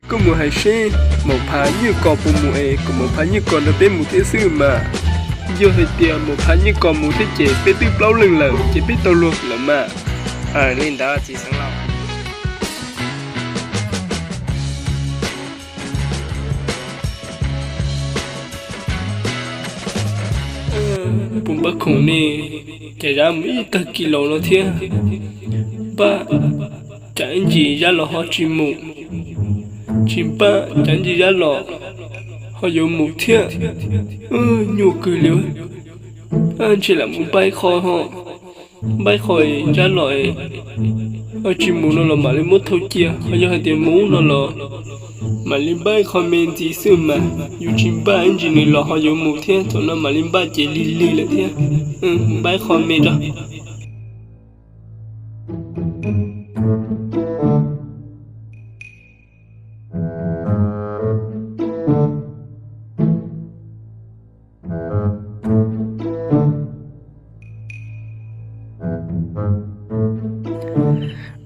Koj mus hais seb Maum Phav Nyiaj Kos puas mus es kom Maum Phav Nyiaj Kos nrog peb mus thiab xwb mas. Yog hais tias Maum Phav Nyiaj Kos mus thiab ces peb twb plaub leeg lawm ces peb tau luag lawm mas. Li ntawd txiv xeev laus. Puas npaj khoom ne, cas Zab mus ib tag kis los no thiab. Npaj, cas ib ntsis Zab los ho tsis mus, tsis npaj cas ib ntsis Zab los ho yuav mus thiab. Nyuaj kawg li. Ntshe lam mus npaj ib qho ho, npaj ib qho Zab los ho tsis mus no los mam li muab thau cia, ho yog hais tias mus no los mam li npaj ib qho me ntxiv xwb mas. Yus tsis npaj ib ntsis nws los ho yuav mus thiab, thaum no mam li npaj ces lig lig lawm thiab. Npaj ib qho me rau.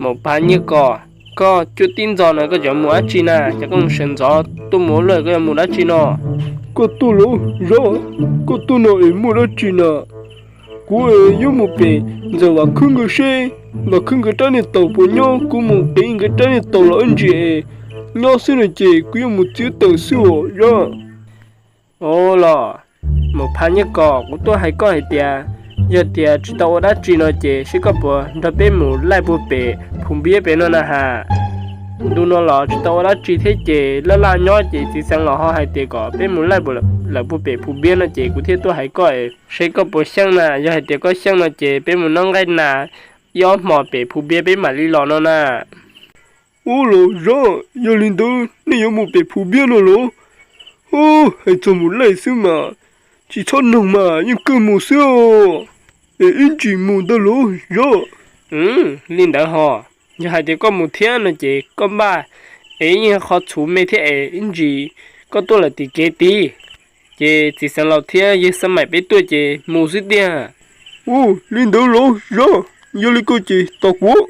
Maum Phav Nyiaj Kos, koj cuab tib ntxov no koj cov mus dab tsi na? Cov koj mus sawv ntxov tuaj mus ua luaj, koj yuav mus dab tsi no? Koj tuaj los Zab, koj tuaj no es muaj dab tsi na? Kuv es yuav mus pem ntxawm Vam Khwb nkawd seb Vam Khwb nkawd rab niag taus puas nyob, kuv mus qiv nkawd rab niag taus los ib ntsis es nyob xwb no ces kuv yuav mus txiav taws xwb os Zab. Ua los, Maum Phav Nyiaj Kos, kuv tuaj hais koj hais tias, yog tias tsis tau ua dab tsi no ces seb koj puas nrog peb mus laij puag pem Phu Npiab pem no na has. Ntu no los tsis tau ua dab tsi thiab ces laj laj nyob ces txiv xeev laus ho hais tias kom peb mus laij lawm puag pem Phu Npiab no ces kuv thiaj tuaj hais koj seb koj puas xyeej na. Yog hais tias koj xyeej no ces peb mus noj nqaij nas ib ob hmos pem Phu Npiab peb mam li los no na. Ua los Zab, yog li ntawd nej yuav mus pem Phu Npiab no los? Hais txog mus laij xwb mas, tsis txhob noog mas yeej kawg mus xwb os. Es ib ntsis mus ntag los Zab? Li ntawd ho, yog hais tias koj mus thiab no ces koj npaj es ib qho txhuv me thiab es ib ntsis koj tuaj lawm tim kev tid, ces txiv xeev laus thiab yawg Xab Maim peb tuaj ces mus xwb tiag. Ua li ntawd los Zab, yog li ko ces tos kuv,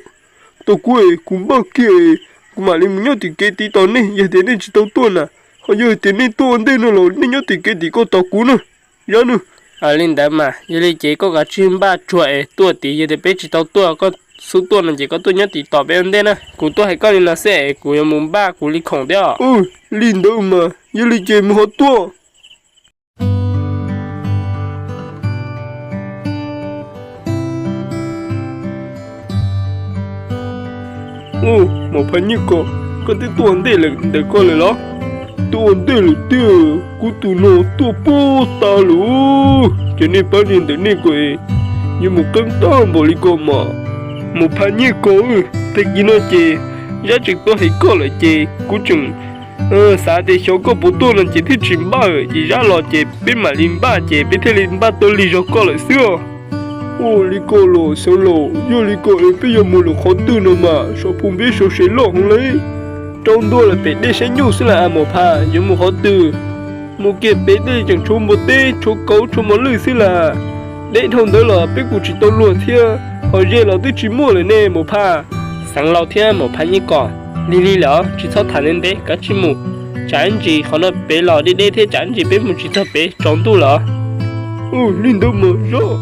tos kuv es kuv npaj kiag es kuv mam li mus nyob tim kev tid tos nej. Yog tias nej tsis tau tuaj na, ho yog tias nej tuaj ua ntej no los nej nyob tim kev tim ko tos kuv na, Zab na. Li ntawd mas yog li ces koj kav tsij npaj tsuag es tuaj tid, yog tias peb tsis tau tuaj koj xub tuaj no ces koj tuaj nyob tim tos peb ua ntej na. Kuv tuaj hais koj li no xwb es kuv yuav mus npaj kuv li khoom thiab. Li ntawd mas yog li ces mus ho tuaj. Maum Phas Nyiaj Kos, koj twb tuaj ntej lawm ntawm koj lawm los? Tuaj ntej lawm tiag, kuv tus no tuaj puag ta lawm. Ces nej pab li ntawm nej ko, yuav mus qeeb tag npaum li ko mas. Maum Phas Nyiaj Kos, tag kis no ces Zab tseem tuaj hais koj lawm ces kuv tseem xav tias xyov koj puas tuaj no ces thiaj tsis npaj, ces Zab los ces peb mam li npaj ces peb thiaj li npaj tuaj lig zog koj lawm xwb os. Ua li ko los xeev laus, yog li ko es peb yuav mus lawm qhov twg no mas? Saum Phu Npiab Sau Sev loj heev li. Rau ntua lawm pem dej saib nyuj xwb las Maum Phas, yuav mus qhov twg? Mus kiag pem dej tseem tshuav npua teb, tshuav kauv, tshuav mos lwj xwb las. Deb dhau ntawd los peb kuj tsis tau luag thiab, hos ze los twb tsis muaj lawm ne Maum Phas. Xeev laus thiab Maum Phas Nyiaj Kos, lig lig lawm, tsis txhob tham ntev ntev, kav tsij mus. Tsam ib ntsis qhov no pem los deb deb thiab tsam ib ntsis peb mus tsis txog pem tsaus ntuj lawm. Ua li ntawd mas Zab.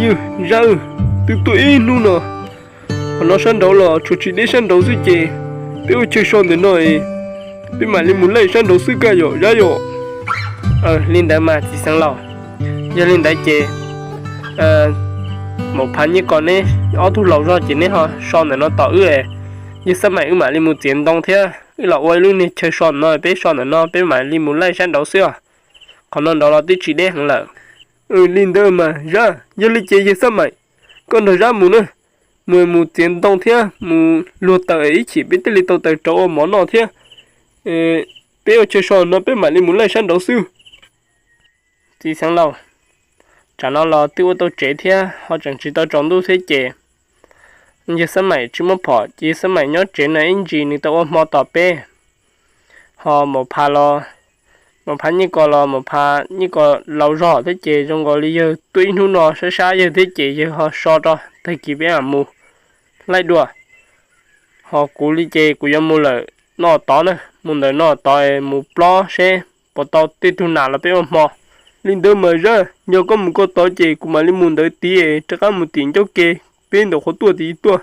Yawg Zab, twb tuaj ib hnub no, qhov no sab nraud los tshuav tsis deb sab nraud xwb ces peb ua chaw so ntawm no, peb mam li mus laij sab nraud xwb koj yom Zab yom. Li ntawd mas txiv xeev laus, yog li ntawd ces Maum Phas Nyiaj Kos neb ob tug laus zog ces neb ho so ntawm no tos wb, yawg Xab Maim wb mam li mus txiav ntoo thiab wb los ua ib lub niag chaw so no, peb so ntawm no peb mam li mus laij sab nraud xwb os. Qhov no nraud los twb tsis deb heev lawm. Li ntawd mas Zab, yog li ces yawg Xab Maim, koj nrog Zab mus na, mus mus txiav ntoo thiab mus luag taws ib chim peb thiaj li tau taws rauv ua mov noj thiab. Peb ua chaw so no peb mam li mus laij sab nraud xwb. Txiv xeev laus, tsam no los twb ua tau tsev thiab ho tseem tsis tau tsaus ntuj thiab ces Yawg Xab Maim tsis muaj phom ces Yawg Xab Maim nyob tsev no ib ntsis nws tau ua hmo tos peb. Ho Maum Pha los, Maum Pha Nyiaj Kos los, Maum Pha Nyiaj Kos laus zog thiab ces zoo nkaus li yawg tuaj ib hnub no sab sab yawg thiab ces yawg ho so rau tag kis peb mam mus laij dua. Ho kuv li ces kuv yuav mus lawm no tod na, mus ntawm no tod mus plob seb puas tau tej tug nas los peb ua hmo. Li ntawd mas Zab, yog koj mus koj tod ces kuv mam li mus ntawd tid rov qab mus tim ncauj ke, peb ntawm qhov tuaj tid tuaj,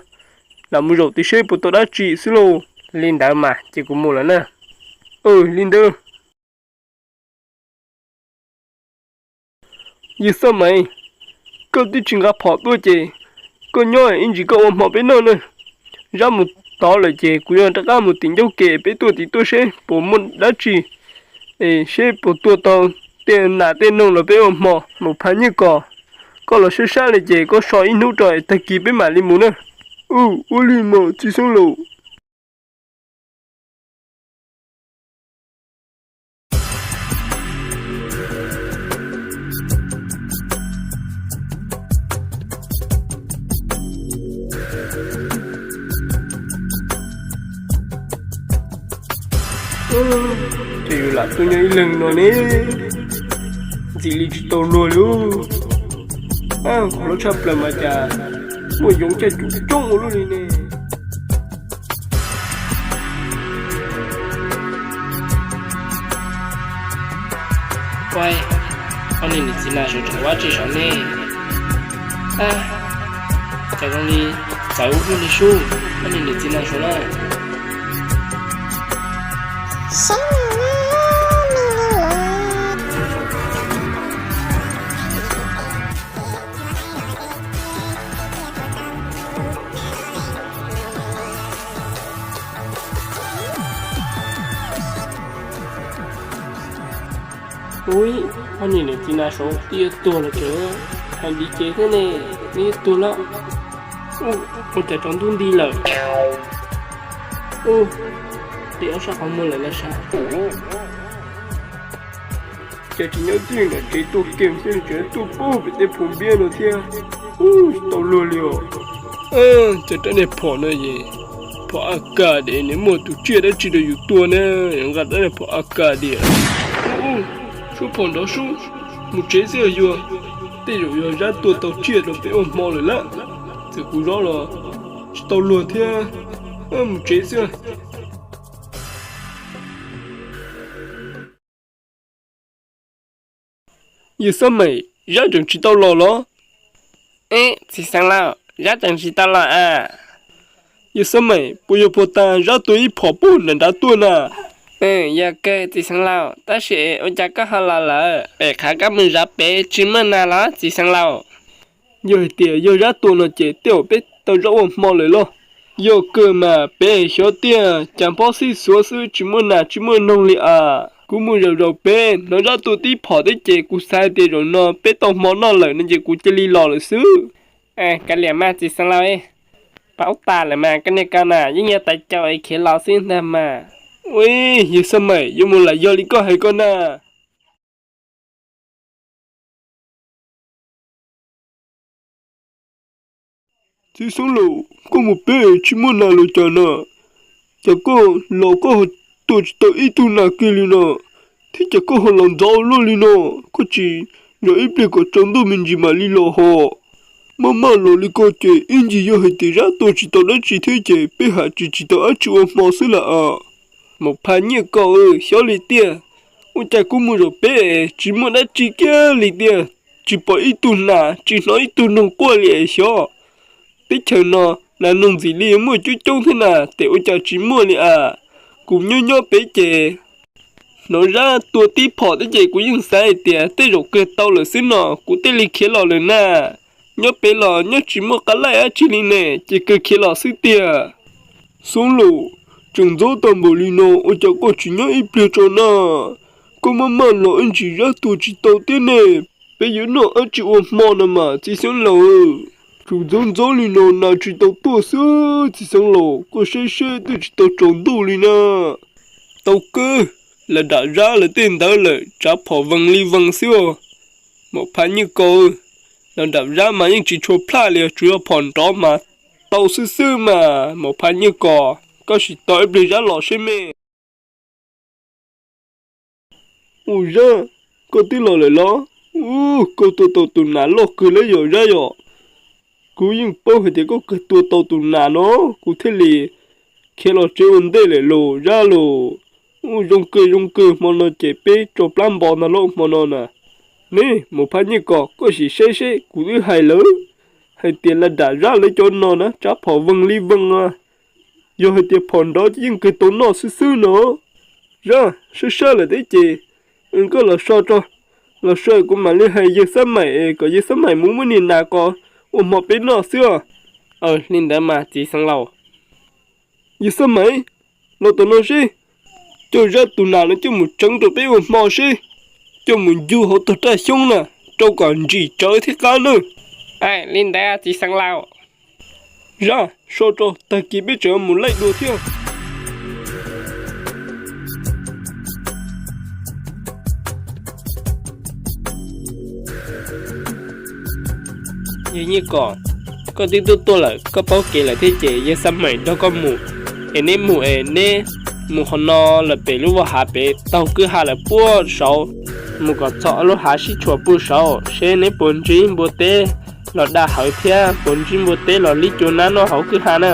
lam mus zaum tid seb puas tau dab tsi xwb lauj. Li ntawd mas ces kuv mus lawm na. Li ntawd. Yawg Xab Maim, koj twb tsis nqa phom tuaj ces koj nyob ib ntsis koj ua hmo peb noj na. Zab mus tod lawm ces kuv yuav rov qab mus tim ncauj ke peb tuaj tid tuaj seb puas muaj dab tsi, es seb puas tua tau tej nas tej noog los peb ua hmo. Maum Pha Nyiaj Kos, koj los sab sab li ces koj so ib hnub rau tag kis peb mam li mus na. Ua li mas txiv xeev laus. Ces yus lam tuaj nyob ib leeg no ne, ntxim li tsis tau luag li. Qhov loj tshaj plaws mas cas muaj yoov caj cum coob ua luaj li ne. Ua, ob niag niam txiv nas sawv tseem ua dab tsi saud ne? Cas zoo li txawv ua luaj li sub, ob niag niam txiv nas sawv na. Ub, ob niag niam txiv nas sawv twb yuav tuag lawm ces hais li ces thiab ne, twb yuav tuag lawm. Ua cas tsaus ntuj nti lawm. Ub, li ob sab qhov muag lawm los sav. Ces tsis nyob tij nram tsev tuaj kev xwb, tseem tuaj pub pem tej phu npiab no thiab. Ub, tsis tau luag li os. Ces rab niag phom no es, phom A K diam ne, muaj tus tsiaj dab tsi rau yus tua ne, yuav nqa rab niag phom A K diam. Ub, sub phom nrov sub, mus tsev xwb yog, tej zaum yog Zab tua tau tsiaj rau peb ua hmo lawm lawm. Txawm kuv zaub los tsis tau luag thiab, mus tsev xwb. Yawg Xab Maim, Zab tseem tsis tau los los? Txiv xeev laus, Zab tseem tsis tau los a. Yawg Xab Maim, puas yog puag ta Zab tua ib phom pub nram nrad tuaj na? Yog kawg txiv xeev laus, tab sis ua cas koj ho los lawm? Pem qhav kab mus zov pem tsis muaj nas los txiv xeev laus. Yog hais tias yog Zab tua no ces tej zaum peb tau zaub ua hmo lawm lauj. Yog kawg mas peb xyov tiag, cas pob xib xuav xwb tsis muaj nas tsis muaj noog li as. Kuv mus zaum zaum pem hnov Zab tua tib phom thiab ces kuv xav hais tias zaum no peb tau hmo noj lawm no ces kuv cia li los lawm xwb. Kav liam mas txiv xeev laus, paub tas lawm mas koj niag ko na yeej yog tais caus es khiav los xwb ntag mas. Ua, yawg Xab Maim, yuav mus lam yog li koj hais ko na. Txiv xeev laus, koj mus pem tsis muaj nas los cas na? Cas koj los koj tua tsis tau ib tug nas kiag li no, thiab cas koj ho los ntxov luaj li no? Koj tsis zov ib pliag kom tsaus ntuj me ntsis mam li los hos? Maj maj los li ko ces ib ntsis yog hais tias Zab tua tsis tau dab tsi thiab ces peb ham tsis tsis tau dab tsi ua hmo xwb lam as. Maum Phas Nyiaj Kaus, xyov li tiag, ua cas kuv mus zaum pem tsis muaj dab tsi kiag li tiag, tsis pom ib tug nas tsis hnov ib tug noog quaj li es xyov. Teb chaws no nas noog ntxim li muaj coob coob thiab na, tes ua cas tsis muaj li as. Kuv nyob nyob pem ces hnov Zab tua tib phom thiab ces kuv yeej xav hais tias tej zaum kawg tau lawm xwb no kuv thiaj li khiav los lawm na. Nyob pem los nyob tsis muaj qab laij dab tsi li ne, ces kawg khiav los xwb tiag. Xoob Laus, tseem ntxov tag npaum li no ua cas koj tsis nyob ib pliag tso na? Koj maj maj los ib ntsis Zab tua tsis tau thiab ne, peb yuav noj dab tsi ua hmo no mas txiv Xeev Laus? Tseem ntxov ntxov li no nas tsis tau tuaj xwb txiv Xeev Laus, koj saib seb twb tsis tau tsaus ntuj li na. Tau kawg, lawv nram Zab lawv tej ntawd lawm tsav phom vees li vees xwb os. Maum Phas Nyiaj Kaus, lawv nram Zab mas yeej tsis tshua plaj li, tsuas yog phom nrov mas Tau xwb xwb mas, Maum Phaj Nyiaj Kos, koj sim tos ib pliag Zab los seb me. Ua Zab, koj twb los lawm los? Ua, koj tua tau tus nas loj kawg lawm yom Zab yom. Kuv yeej paub hais tias koj kawg tua tau tus nas no, kuv thiaj li khiav los tsev ua ntej lawm los Zab los. Ua zoo kawg zoo kawg, hmo no ces peb tso plab npo ntag lauj hmo no na. Ne, Maum Phaj Nyiaj Kos, koj sim saib seb, kuv twb hais lawm hais tias lam dam Zab lawv cov no na, tsab phom veeg li veeg a. Yog hais tias phom nrov ces yeej kawg tau noj xwb xwb no. Zab, sab sab lawm thiab ces, koj los so tso, los so kuv mam li hais yawg Xab Maim es kom yawg Xab Maim mus muab niag nas ko ua hmo peb noj xwb os. Aws, li ntawd mas txiv xeev laus. Yawg Xab Maim, los tom no seb, coj Zab tus nas no coj mus tseev rau peb ua hmo seb, coj mus ncu hauv tog raj xyoob na, rau kom ntsim tsawv thiab qab nawb. Li ntawd txiv xeev laus. Zab, so rau, tag kis peb tseem mus laij dua thiab. Yawg Nyiaj Kos, koj twb tuaj tuaj lawm, koj paub kev lawm thiab ces yawg Xab Maim nrog koj mus. Es neb mus es neb mus qhov no lawm pem lub vaj hav pem taug kwj ha lawm puag saud, mus kom txog lub hav sib tshuam puag saud seb neb puas ntsib npua teb los da hawv thiab puas ntsib npua teb los lib cua nab noj hauv kwj ha na.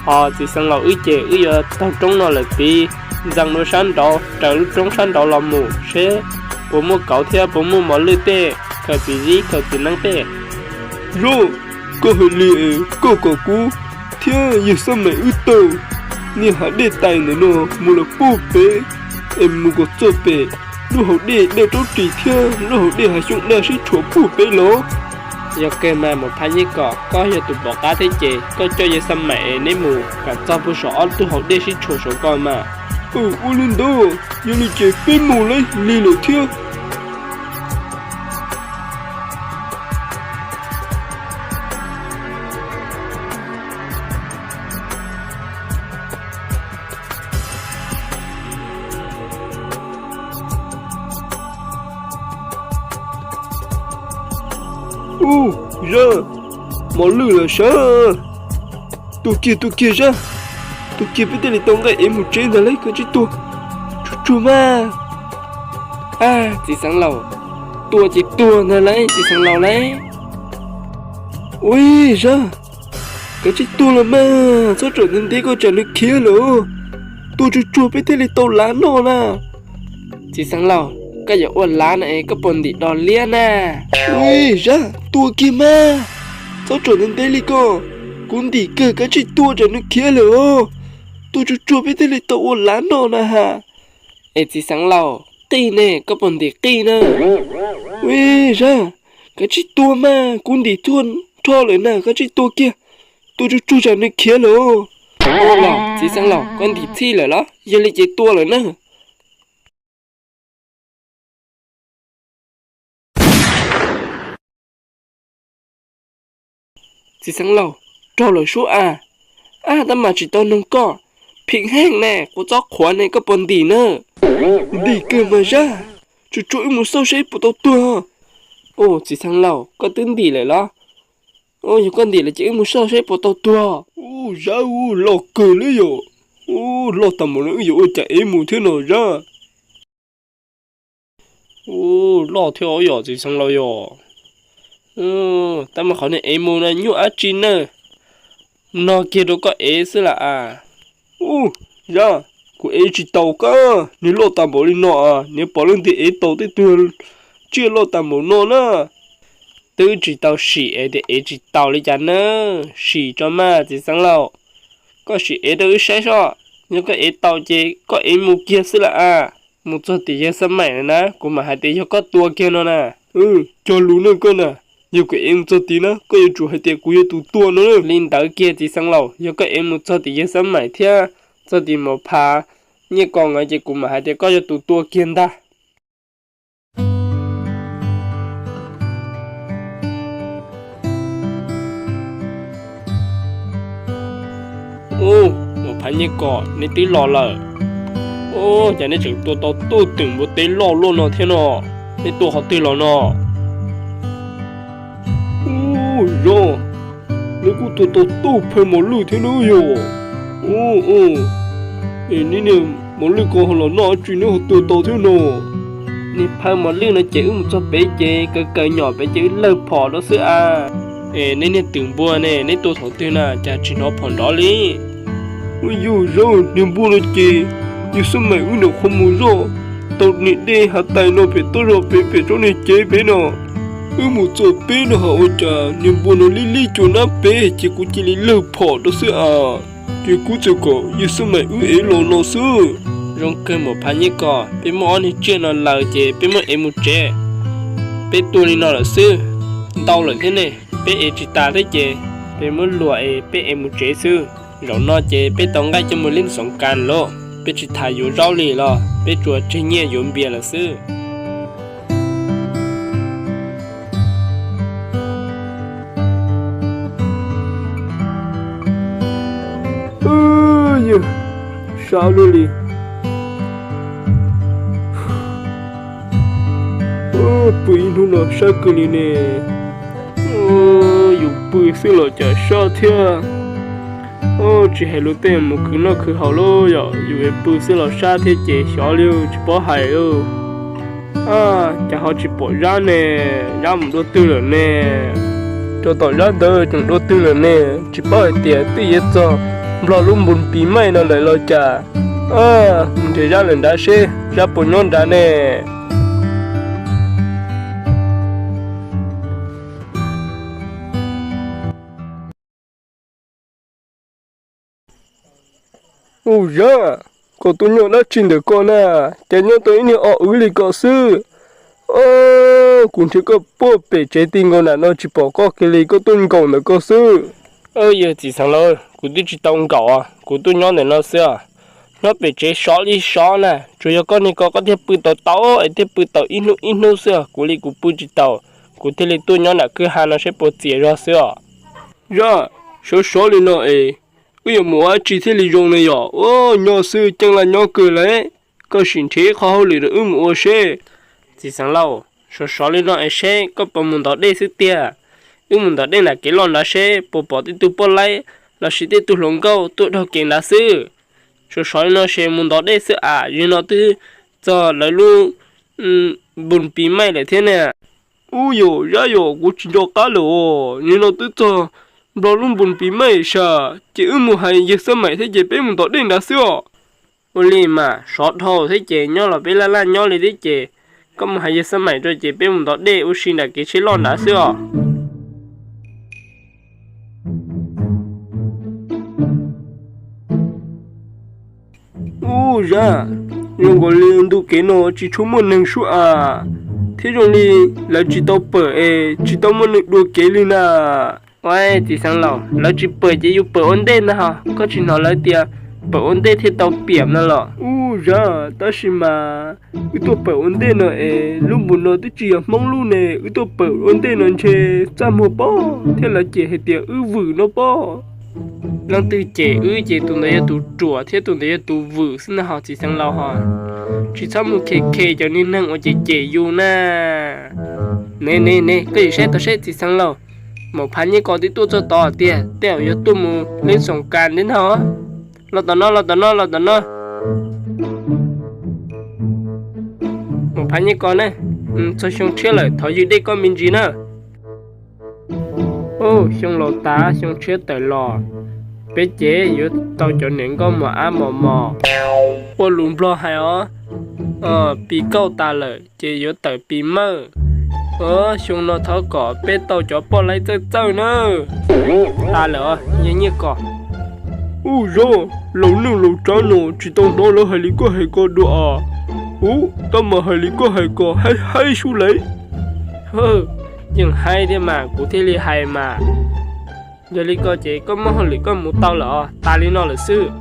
Ho txiv xeev laus wb ces wb yuav taug roob no lawm tid, ntxeev dua sab nraud raws lub roob sab nraud los mus seb puas muaj kauv thiab puas muaj mos lwj tej, khaws txiv zib khaws txiv neeb tej. Zab, koj hais li es koj kom kuv thiab yawg Xab Maim wb taug niag hav dej tais ntawm no mus lawm puag pem, es mus kom txog pem lub hauv dej daj raub ris thiab lub hauv dej hav xyoob daj sib tshuam puag pem los. Yog kawg mas Maum Phaj Nyiaj Kos, koj yog tus pom qab thiab ces koj coj yawg Xab Maim es neb mus kom txog puag saum ob tug hauv dej sib tshuam saum ko mas. Ua li ntawd, yog li ces peb mus li lawm thiab. Ub, Zab, mos lwj lawm sav. Tua kiag, tua kiag Zab, tua kiag peb thiaj li tau nqaij ev mus tsev ntag lauj, kav tsij tua, tsuag tsuag mas. Ab, txiv xeev laus, tua ces tuag ntag lauj txiv xeev laus lauj. Ua Zab, kav tsij tua los mas, txhob rawm ntev ntev koj tsam nws khiav lawm. Tua tsuag tsuag peb thiaj li tau lav noj na. Txiv xeev laus, koj yuav ua lav no es koj puas ntim do liab na? Ua Zab, tua kiag mas, txhob rawm ntev ntev li koj, kuv ntim kawg, kav tsij tua tsam nws khiav lawm os. Tua tsuag tsuag peb thiaj li tau ua lav noj na ha. Es txiv xeev laus, qij ne, koj puas ntim qij na? Ua Zab, kav tsij tua mas, kuv ntim tuag nrho lawm na, kav tsij tua kiag. Tua tsuag tsuag tsam nws khiav lawm. Ua los txiv xeev laus, koj ntim txhij lawm los? Yog li ces tua lawm na. Txiv xeev laus, raug lawm sub a. Ab, tab mas tsis tau noog koj. Phim heej ne, kuv txob qhuav ne, koj puas ntim na? Ntim kawg mas Zab, tsuag tsuag wb mus xauj seb puas tau tuag. Ua txiv xeev laus, koj twb ntim lawm los? Ua yog koj ntim lawm ces wb mus xauj seb puas tau tuag. Ua Zab, ua loj kawg li yom. Ua loj tag npaum no wb yuav ua cas ev mus thiab no Zab? Ua loj thiab yom txiv xeev laus yom. Tab mas qhov niag ev mus no nyuaj dab tsi na? Nog kiag rau koj ev xwb las as. Ua Zab, kuv ev tsis tau koj, niag loj tag npaum li no, niag pom leej twg ev tau tej tug tsiaj loj tag npaum no na. Twb tsis tau sim es tias ev tsis tau li cas na. Sim tso mas txiv xeev laus, koj sim ev rau wb saib soj. Yog koj ev tau ces koj ev mus kiag xwb las as. Mus txog tim yawg Xab Maim lawm na kuv mam hais tias yog koj tua kiag no na. Cog lus ne koj na, yog kuv ev mus txog tid na koj yuav tsum hais tias kuv yog tus tua no na. Li ntawd kiag txiv xeev laus, yog koj ev mus txog tim yawg Xab Maim thiab txog tim Maum Phaj Nyiaj Kos nkawd ces kuv mam hais tias koj yog tus tua kiag ntag. Ub, Maum Phaj Nyiaj Kos, neb twb los lawm. Ub, cas neb tseem tua tau tuj twm npua teb loj luaj no thiab no? Neb tua qhov twg los no? Ub, Zab, Nws kuj tua tau tub phaw mos lwj thiab na yog. Ub, ub, es neb niag mos lwj ko ho los noj dab tsi neb ho tua tau thiab no? Niag phaw mos lwj no ces wb mus txog pem ces kaw kaw nyom pem ces wb lawg phom rau xwb a. Es neb niag twm npua ne, neb tua thaum twg na cas tsis hnov phom nrov li? Ua yog Zab, niag npua no ces yawg Xab Maim wb nyuam qhuav mus zoj tau niag dej hav tais no pem toj zog pem pem tsob niag cev pem no. Wb mus txog peb no ha ua cas niag npua no lib lib cua nab pem ces kuv cia li lawg phom rau xwb a. Ces kuv txawm kom yawg Xab Maim wb ev los no xwb. Zoo kawg Maum Phas Nyij Kos, peb muab ob niag tsiaj no laws ces peb muab ev mus tsev. Peb tua li no lawm xwb, ntau lawm thiab ne, peb ev tsis tas thiab ces peb muab luam es peb ev mus tsev xwb. Zaum no ces peb tau nqaij coj mus leej xoom kas lawm, peb tsis tas yuav zaub li los peb tsuas tseg nyiaj yuav npias lawm xwb. Yog, sab luaj li. Pw ib hnub no sab kawg li ne. Yus pw xwb los cas sab thiab. Tsis hais luag tej mus khwv noj khwv haus lauj, yog yus pw xwb los sab thiab ces xyov li tsis paub hais lauj. Cas ho tsis pom Zab ne? Zab mus dua twg lawm ne? Rau tom Zab ntawd tseem dua twg lawm ne? Tsis paub hais tias twb yuav txog Nplog lub npus pis maij no lawm los cas. Mus nrhiav Zab lawm nrad seb Zab puas nyob nrad ne. Ub Zab, koj tuaj nyob dab tsi ntawm ko na? Cas nyob tau ib niag o wv li ko xwb? Kuv nrhiav koj puag pem tsev ti nkaus nram no tsis pom koj kiag li, koj tuaj nkaum ntawm ko xwb. Yawg txiv xeev laus, kuv twb tsis tau nkaum, kuv tuaj nyob ntawm no xwb os. Nyob pem tsev sov li sov na, tsuas yog koj niag ko koj thiaj pw tau tau es thiaj pw tau ib hnub ib hnub xwb os, kuv li kuv pw tsis tau, kuv thiaj li tuaj nyob nram kwj ha no seb puas txias zog xwb os. Zab, sov sov li no es wb yuav mus ua dab tsi thiaj li zoo ne yom? Ua nyob xwb ceeb laj nyob kawg lawm, koj sim nrhiav ib qho hauj lwm rau wb mus ua seb. Txiv xeev laus, sov sov li no es seb koj puas mus ntov dej xwb tiag. Wb mus ntov dej nram kev loj nrad seb puas pom tej tug poj laib lossis tej tug hluas nkauj tuaj dhau kev nrad xwb. Sov sov li no ces mus ntov dej xwb as, yog no twb txog lawv lub npus pis maij lawm thiab ne. Ub yom Zab yom, kuv tsis nco qab lawm os, yog no twb txog Nplog lub npus pis maij sas, ces wb mus hais yawg Xab Maim thiab ces peb mus ntov dej nrad xwb os. Ua li mas sov dhau thiab ces nyob los peb laj laj nyob li thiab ces koj mus hais yawg Xab Maim rau ces peb mus ntov dej ua si nram kev tsheb loj nrad xwb os. Ub Zab, zoo nkaus li ntu kev no tsis tshua muaj neeg sub as, thiab zoo li lawv tsis tau pawm es tsis tau muaj neeg dua kev li na. Ua txiv xeev laus, lawv tsis pawm ces yus pawm ua ntej ntag ho, koj tsis hnov lawv tias pawm ua ntej thiaj tau piam no los? Ub Zab, tab sis mas wb tuaj pawm ua ntej no es lub npus no twb tsis yog Hmoob lub ne, wb tuaj pawm ua ntej no ntshe txaj muag pob thiab lawv ces hais tias wb vwm no pob. Leej twg cem wb ces tus ntawd yog tus ruam thiab tus ntawd yog tus vwm xwb ntag ho txiv xeev laus ho. Tsis txhob mus khe khe cov niag neeg uas cem cem yus na. Ne ne ne, koj sim saib tau seb txiv xeev laus, Maum Phas Nyij Kos twb tuaj txog tod tiag, tej zaum yuav tuaj mus leej xoom kas thiab ntag. Los tom no, los tom no, los tom no. Maum Phas Nyij Kos ne, txog xyoo tshiab lawm thov ywg dej koj me ntsis na. Xyoo laus tas xyoo tshiab tawm los, peb ces yuav tau cov niam nkauj mos ab mos mos. Ua lus Nplog hais os, pis kauj tas lawm ces yuav tawm pis mawj. Xyoo no thov kom peb tau cov poj laib txawj txawj na. Tas lawm os yawg Nyij Kos. Ub Zab, laus neej laus tsav no tsis tau hnov lawv hais li koj hais ko dua os. Ub, tab mas hais li koj hais ko haib haib sub lawm. Yeej haib thiab mas kuv thiaj li hais mas. Yog li ko ces koj muaj hauj lwm koj mus tau lawm os, tas li no lawm xwb.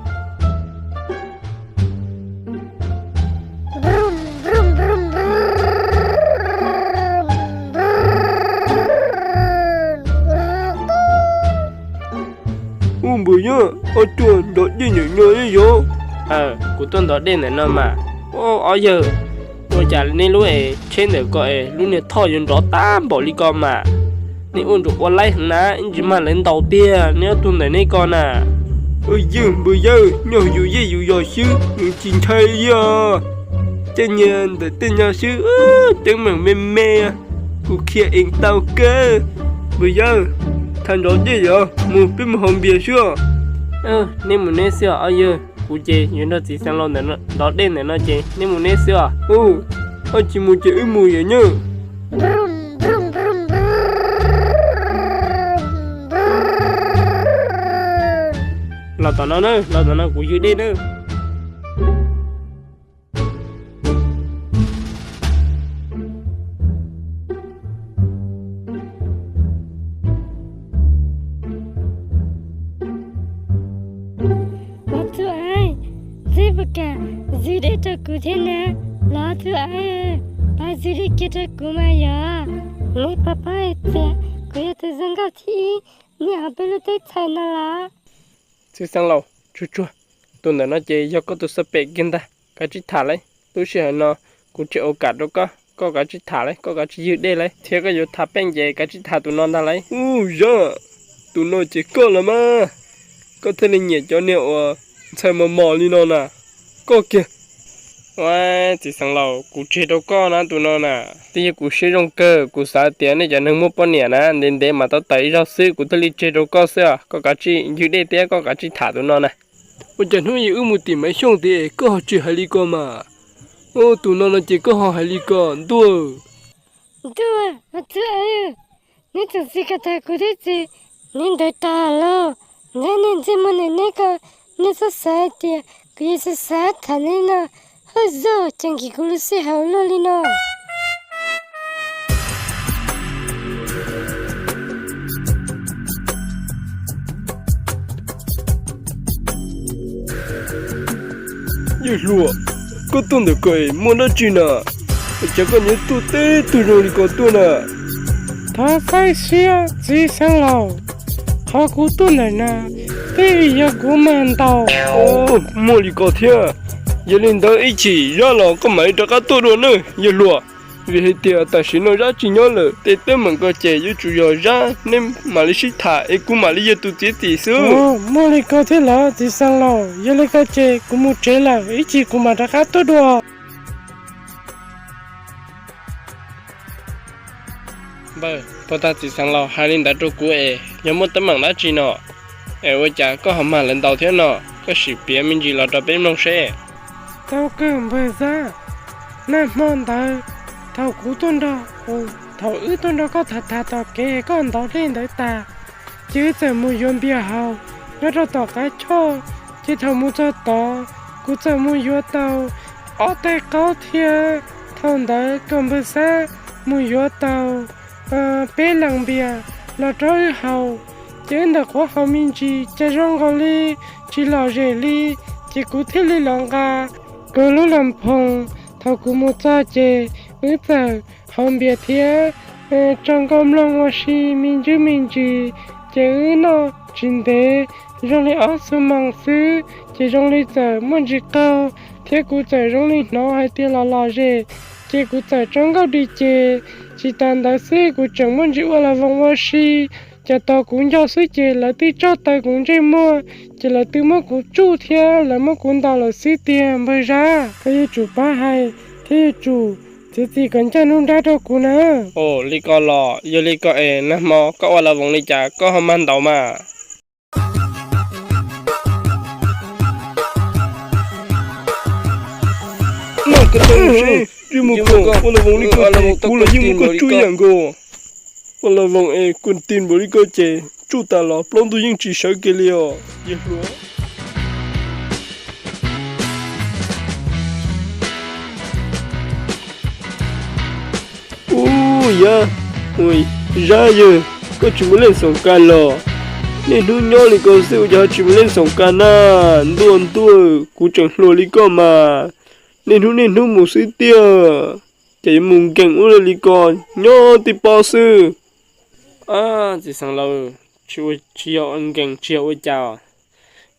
Ub npawg Yaj, ob cuag ntov dej nyuam nyo yog? Kuv tuaj ntov dej ntawm no mas. Ob yawg, ua cas nej lub es tsheb ntawm ko es lub niag thoj yuav nrov tag npaum li ko mas? Nej ua nram ua laib heev na, ib ntsis mag lawv ntaus tiag, neb ob tug ntawm neb ko na. Ywg npawg yawg, nyob yus yej yus yos xwb, nws tsis ntshai li os. Coj nyias ntawm tej nyob xwb, teeb meem me me, kuv khiav eev tau kawg. Npawg yawg, tham nrov dej yom, mus peb mus haus npias xwb os. Neb mus neb xwb os ob yawg, kuv ces yuav nrog txiv xeev laus ntawm nrov dej ntawm no ces neb mus neb xwb os. Ua, koj tsis mus ces wb mus yom nyab. Los tom no na, los tom no kuv ywg dej na. Ob tug aib, txib puas kam zwm dej rau kuv thiab na? Los ob tug aib, pab zwm dej kiag rau kuv mas yog. Neb pab pab hais tias kuv yog tus zoo nkauj thib ib nyob hauv peb lub teb chaws no los? Txiv xeev laus, tsuag tsuag, tus ntawm no ces yog koj tus xab pem kiag ntag, kav tsij tham lauj. Lub sij hawm no kuv tseg ua kam rau koj, koj kav tsij tham lauj, koj kav tsij ywg dej lauj, thiab koj yuav tham peej ces kav tsij tham tus no ntag lauj. Ub, Zab, tus no ces koj los mas, koj thiaj li nyiam cov niag uas ntxhais mos mos li no na, koj kiag. Ua, txiv xeev laus, kuv tseg rau koj na tus no na. Twb yog kuv siab zoo kawg, kuv xav tias nej cov neeg muaj poj niam na ntev ntev mas tau tawm ib zaug xwb, kuv thiaj li tseg rau koj xwb os. Koj kav tsij ywg dej thiab koj kav tsij tham tus no na. Ua cas hnub ib wb mus tim Maiv Xyooj tid es koj ho tsis hais li ko mas? Ua, tus no no ces koj ho hais li ko ntuj. Ntuj, ob tug aib, neb tseem xav kom tag kuv thiab ces neb ntawd tas los. Neb niag ntsej muag ntawm neb ko, neb txhob xav hais tias kuv yuav xav xav tham neb no. Hawj zog, cas nkim kuv lub sij hawm luaj li no. Yawg hluas, koj tuaj ntawm ko es muaj dab tsi na? Ua cas koj niag tuaj teb tug zoo li ko tuaj na? Thov txaib siab txiv xeev laus, qhov kuv tuaj ntawm no twb yog kuv mag ntaus. Muaj li ko thiab. Yog li ntawd ib chim Zab los koj mam li rov qab tuaj dua nawb yawg hluas. Vim hais tias tam sim no Zab tsis nyob lawm, tej teeb meem ko ces yuav tsum yog Zab neb mam li sib tham es kuv mam li yog tus txiav txim xwb. Muaj li ko thiab los txiv xeev laus, yog li ko ces kuv mus tsev lawm, ib chim kuv mam rov qab tuaj dua. Npawg, puag ta txiv xeev laus hais li ntawd rau kuv es yog muaj teeb meem dab tsi no? Es ua cas koj ho mag lawv ntaus thiab no? Koj sim piav me ntsis los rau peb mloog seb. Tau kawg npawg Zab, nag hmo ntawd thaum kuv tuaj nrog, thaum wb tuaj nrog koj tham tham tom kev koj ntov dej ntawd tas, ces wb txawm mus yuav npias haus nyob rau tom qab choj. Ces thaum mus txog tod, kuv txawm mus yuav tau ob tais qaub thiab. Thaum ntawd kom npawg Xab mus yuav tau peb leeg npias los rau wb haus. Ces wb ntawm qhuav haus me ntsis cas zoo nkaus li tsis lom zem li, ces kuv thiaj li los nqa kuv lub las phoos. Thaum kuv mus txog ces wb txawm haus npias thiab tso nkauj mloog ua si me ntsis me ntsis, ces wb noj tsis ntev, zoo li ob xuab moos xwb ces zoo li txawm muaj ntsis qaug, thiab kuv txawm zoo li hnov hais tias los lom zem, ces kuv txawm tso nkauj dim ces. Tsis tas ntawd xwb kuv tseem muaj ntsis ua las voos ua si, ces tos kuv nco xwb ces lawv twb tso taw kuv ntsej muag, ces lawv twb muab kuv tsuj thiab lawv muab kuv ntaus lawm xwb tiag npawg Zab. Koj yuav tsum pab hais thiab yuav tsum txiav txim kom ncaj nruab nrab rau kuv na. Ua li ko los, yog li ko es nag hmo koj ua las voos li cas koj ho mag ntaus mas? Noj ko taw seb, ris mus kom ua las voos li ko ces kuv los yeej muab koj tsuj ib yam nkaus. Ua las voos es kuj ti npaum li ko ces tsuj tas los plaub ntug yeej tsis sawv kiag li os yawg hluas. Ub, yab, Zab yawg, koj tsis mus leej xoom kas los? Niaj hnub nyob li ko xwb ua cas ho tsis mus leej xoom kas na? Ntuj ntuj, kuv tseem hluas li koj mas, niaj hnub niaj hnub mus xwb tiag, ces yuav mus nkees ua luaj li ko, nyob tib pob xwb. Txiv xeev laus, tsis yog ua nkees tsis yog ua cas,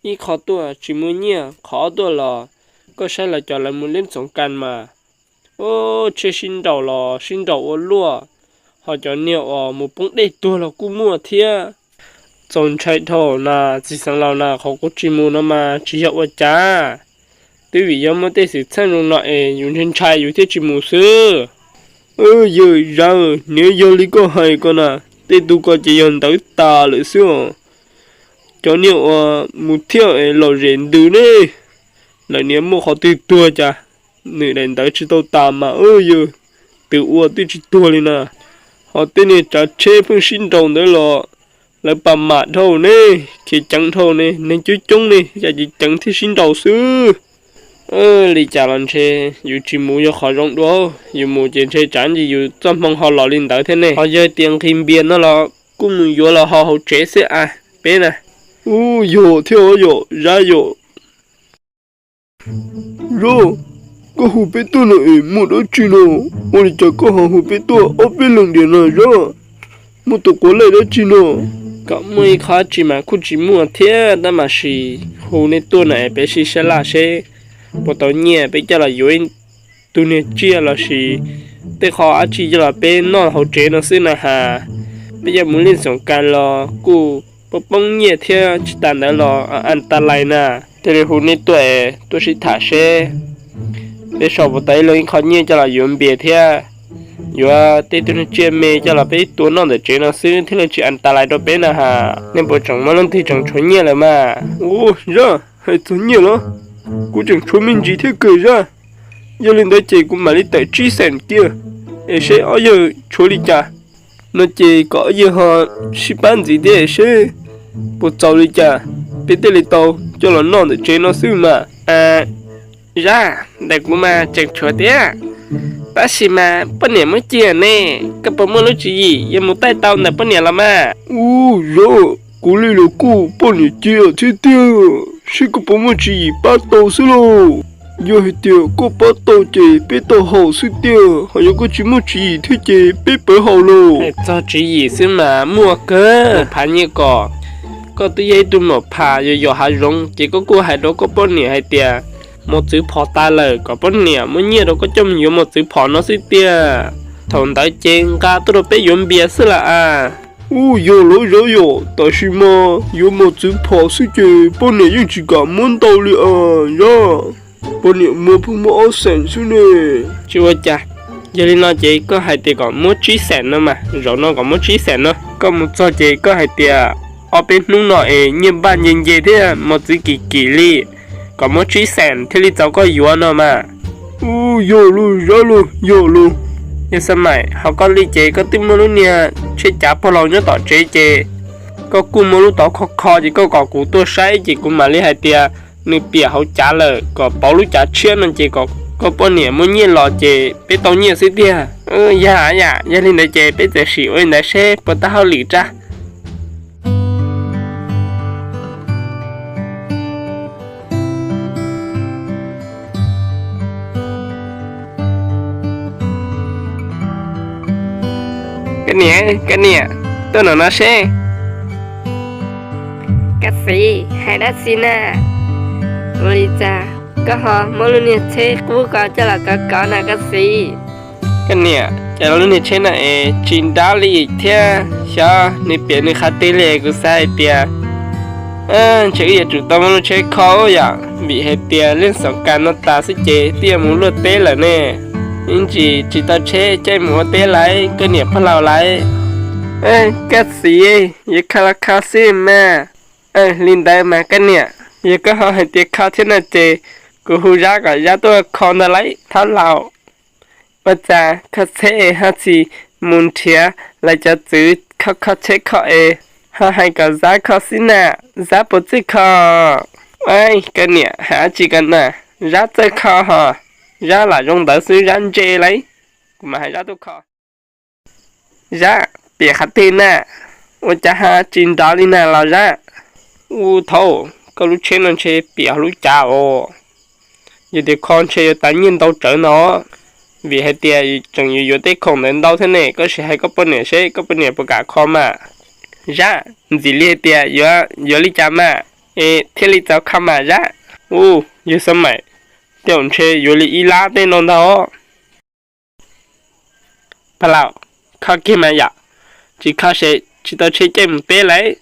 ib qho tuaj tsis muaj nyiaj, qhov ob tuaj los koj saib lawv cov lawv mus leej xoom kas mas, ub, tshiab sib nraus los sib nraus ua luaj, Ho cov niag uas mus poob dej tuag los kuj muaj thiab. Txaus ntshai dhau na, txiv xeev laus na, qhov kuv tsis mus no mas tsis yog ua cas, twb vim yog muaj tej xwm txheej zoo no es yus ntshai ntshai yus thiaj tsis mus xwb. Yawg Zab, nws yog li koj hais ko na, tej tug ko ces yog ntawd tas lawm xwb os. Cov niag uas mus thiaj es lom zem ntws ne, lawv niaj muaj qhov twg tuag cas nws daim ntawd tsis tau tas mas yawg, twb ua twb tsis tuag li na. Ho tej niag tsav tsheb pheej sib nraus ntawd los lawv pam mam dhau ne, khiav ceev dhau ne, neeg coob coob ne, cas ceev ceev thiaj sib nraus xwb. Li cas los ntshe yus tsis mus yog qhov zoo dua, yus mus ces ntshe tsam ntsis yus txoj hmoo ho los li ntawd thiab ne. Ho yog tias nqhis npias no los kuj mus yuav los ho hauv tsev xwb a, peb na. Ub, yog thiab os yom, Zab yom. Zab, koj hu peb tuaj no es muaj dab tsi no? Ua li cas koj ho hu peb tuaj ob peb leeg diam no Zab? Muaj tus quav laij dab tsi no? Kom muaj ib qho dab tsi mas kuj tsis muaj thiab, tab mas sis hu nej tuaj no es peb sib sab laj seb puas tau nyiaj peb coj los yuav ib tug niag tsiaj los sis tej qho dab tsi coj los peb noj hauv tsev no xwb na has. Peb coj mus lij xoom kas los kuj poob poob nyiaj thiab, tsis tas ntawd los an ta lais na. Thiaj li hu nej tuaj es tuaj sib tham seb peb sau puas tau ib leeg ib qho nyiaj coj los yuav npias thiab yuav tej tug niag tsiaj me coj los peb tua noj ntawm tsev no xwb thiaj li tsis an ta lais rau peb na has. Nej puas tseem muaj leej twg tseem tshuav nyiaj lawm mas? Ub, Zab, hais txog nyiaj los kuv tseem tshuav me ntsis thiab kawg Zab. Yog li ntawd ces kuv mam li tawm tsib xeem kiag es seb ob yawg tshuav li cas no ces kom ob yawg ho sib pab ntxiv thiab seb puas txaus li cas, peb thiaj li tau coj los noj ntawm tsev no xwb mas. Zab, ntawm kuv mas tseem tshuav thiab, tab sis mas poj niam muab cia ne. Koj puas muaj lub tswv yim yuav mus taij tau ntawm poj niam los mas? Ub, Zab, kuv li los kuj poj niam cia thiab tiag, seb koj puas muaj tswv yim pab tau xwb lauj. Yog hais tias koj pab tau ces peb tau haus xwb tiag, ho yog koj tsis muaj tswv yim thiab ces peb pawv haus lauj. Hais txog tswv yim xwb mas muaj kawg, phav nyiaj kom. Koj twb yog ib tug maum pham yog yos hav zoov ces koj kuj hais rau koj poj niam hais tias mos txwv phom tas lawm kom poj niam muab nyiaj rau koj coj mus yuav mos txwv phom no xwb tiag. Thaum ntawd ces nqa tuaj rau peb yuav npias xwb las as. Ub, yog lawm Zab yom, tab sis mas yuav mos txwv phom xwb ces poj niam yeej tsis kam muab ntau li as Zab. Poj niam muab pheej muab ob xeem xwb ne. Tsis ua cas, yog li no ces koj hais tias kom muab tsib xeem no mas, zaum no kom muab tsib xeem no. Koj mus txog ces koj hais tias ob peb hnub no es nyiaj npaj nce nce thiab mos txwv kim kim li, kom muab tsib xeem thiaj li txaus koj yuav no mas. Ub, yog lawm Zab lauj, yog lawm. Yog Xab Maim, ho koj li ces koj twb muaj lub niag tsheb cav pog laus nyob tom tsev ces koj kuj muaj lub tod kho kho ces koj kom kuv tuaj saib ces kuv mam li hais tias nws piam hauv cav lawm kom pauv lub cav tshiab no ces kom koj poj niam muab nyiaj los ces peb tau nyiaj xwb tiag. Yog yam, yog li ntawd ces peb txawm sim ua li ntawd seb puas tau hauj lwm rab. Koj niam, koj niam, tuaj no no seb. Koj txiv, hais dab tsi na? Ua li cas koj ho muab lub niag tsheb qub ko coj los kov kov na koj txiv? Koj niam, cas lub niag tsheb no es tsis nrab li thiab, xyov nws piam nws qhov twg li, kuv xav hais tias ntshe wb yuav tsum tau muab lub tsheb kho yom, vim hais tias lij xoom kas no tas xwb ces twb yuav mus luaj teb lawm ne. Ib ntsis tsis tau tsheb caij mus ua teb lawm, koj niam pog laus lawm. Koj txiv, yuav kho los kho xwb mas. Li ntawd mas koj niam, yog koj ho hais tias kho thiab no ces kuv hu Zab kom Zab tuaj kho ntag lauj, thaub laus. Ua cas kho tsheb es ho tsis mus nrhiav lawv cov txwv kho kho tsheb kho es ho hais kom Zab kho xwb na? Zab puas txawj kho? Koj niam, hais dab tsi ko na? Zab txawj kho ho. Zab lam zoo ntawd xwb Zab ntse lauj. Kuv mam hais Zab tuaj kho. Zab, piam qhov twg na? Ua cas ho tsis nrov li na los Zab? Ub thaub, koj lub tsheb no ntshe piam hauv lub cav os. Yog tias kho ntshe yuav tas nyiaj ntau tsawv no, vim hais tias tseem yuav yuav tej khoom ntawd ntau thiab ne. Koj sim hais koj poj niam seb koj poj niam puas kam kho mas. Zab, ntxim li hais tias yuav li cas mas es thiaj li txaus kho mas Zab? Ub, yog Xab Maim, tej zaum ntshe yuav li ib lab tej no ntag. Pog laus, Kho kiag mas yom, tsis kho ces tsis tau tsheb caij mus teb lawm.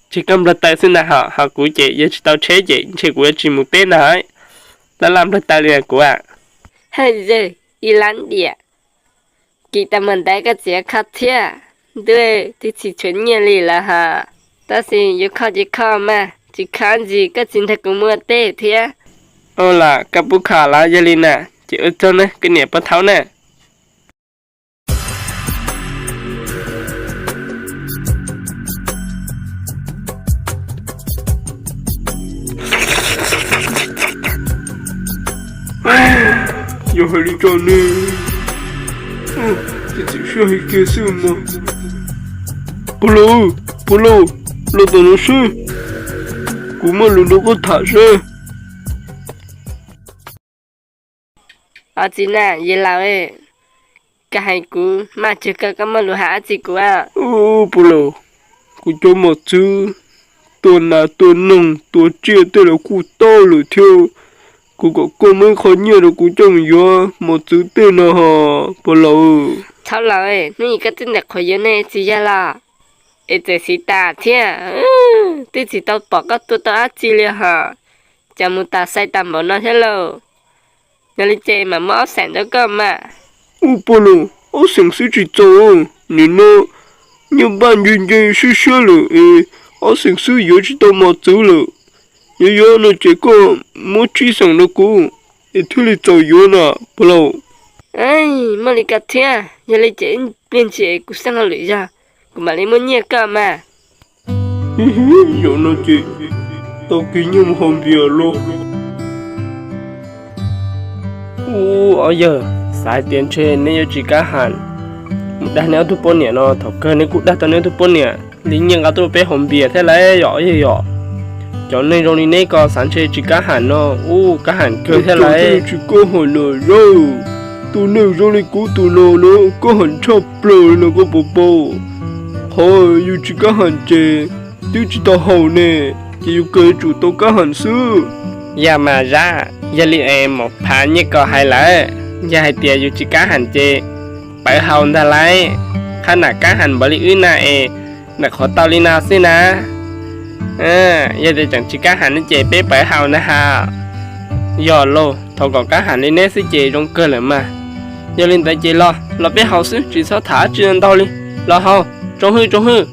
Tsis koj nplawg taw xwb ntag hos, ho kuv ces yog tsis tau tsheb ces ntshe kuv yuav tsis mus teb ntag. Laj laj nplawg taw li kuv a. Hawj, ib lab diam, kim tau mus ntawd koj txiv kho thiab. Ntuj, twb tsis tshuav nyiaj li lawm hos, tab sis yuav kho ces kho mas, tsis kho ntsis koj txiv nrog kuv mus teb thiab. Ua los koj pub kho los yog li na, ces ua tsaug na koj niam pog thaub na. Yog hais li cas ne? Txiav txim siab hais kiag xwb mas. Pog laus, pog laus, los tom no seb, kuv muaj lus nrog koj tham seb. Os txiv na, yawg laus, koj hais kuv maj tsawg kawg, koj muaj lus hais dab tsi kuv a? Pog laus, kuv cov mos txwv tua nas tua noog tua tsiaj tej los kuj tau lawm thiab. Kuv kom koj muab ib qho nyiaj rau kuv coj mus yuav mos txwv tej no hos pog laus. Thaub laus, hnub ib koj twb ntawm qhuav yuav nej txiv yawg los, es txawm xiv tas thiab, twb tsis tau pom koj tua tau dab tsi li hos, cas mus tas sai tas npaum no thiab lauj? Yog li ces mam muab ob xees rau koj mas. Ub pog laus, ob xees xwb tsis txaus, nim no nyiaj npaj nce nce siab siab lawm es ob xees xwb yuav tsis tau mos txwv lawm. Yuav yuav no ces koj muab tsib xees rau kuv es thiaj li txaus yuav na pog laus. Muaj li ko thiab, yog li ces ib pliag ntshis kuv xeeb hauj lwm zog, kuv mam li muab nyiaj koj mas. Zaum no ces tau kiag nyiaj mus haus npias lauj. Ub ob yawg, xav hais tias ntshe neb yuav tsis kav ham mus dag neb ob tug poj niam no, thaum kawg neb kuj dag tau neb ob tug poj niam li nyiaj nqa tuaj peb haus npias thiab lauj yom yawg yom. Cov neeg zoo li neb ko xav ntshe tsis kav ham no, ub kav ham kawg thiab lauj. Tsis kav ham no yawg, tus neeg zoo li kuv tus no no kav ham tshaj plaws li no koj puas paub? Qhov yus tsis kav ham ces twb tsis tau haus ne, ces yus kawg yuav tsum tau kav ham xwb. Yog mas Zab, yog li es mus phav nyiaj ko hais lawm, yog hais tias yus tsis kav ham ces pawv haus ntag lauj. Qhab nam kav ham npaum li wb na es nam qhuav tau li no xwb na. Yog tias tseem tsis kav ham ne ces peb pawv haus na has. Yog lauj, thov kom kav ham li neb xwb ces zoo kawg lawm mas. Yog li ntawd ces los los peb haus xwb, tsis txhob tham dab tsi ntau li. Los haus, tsoom hwj tsoom hwj.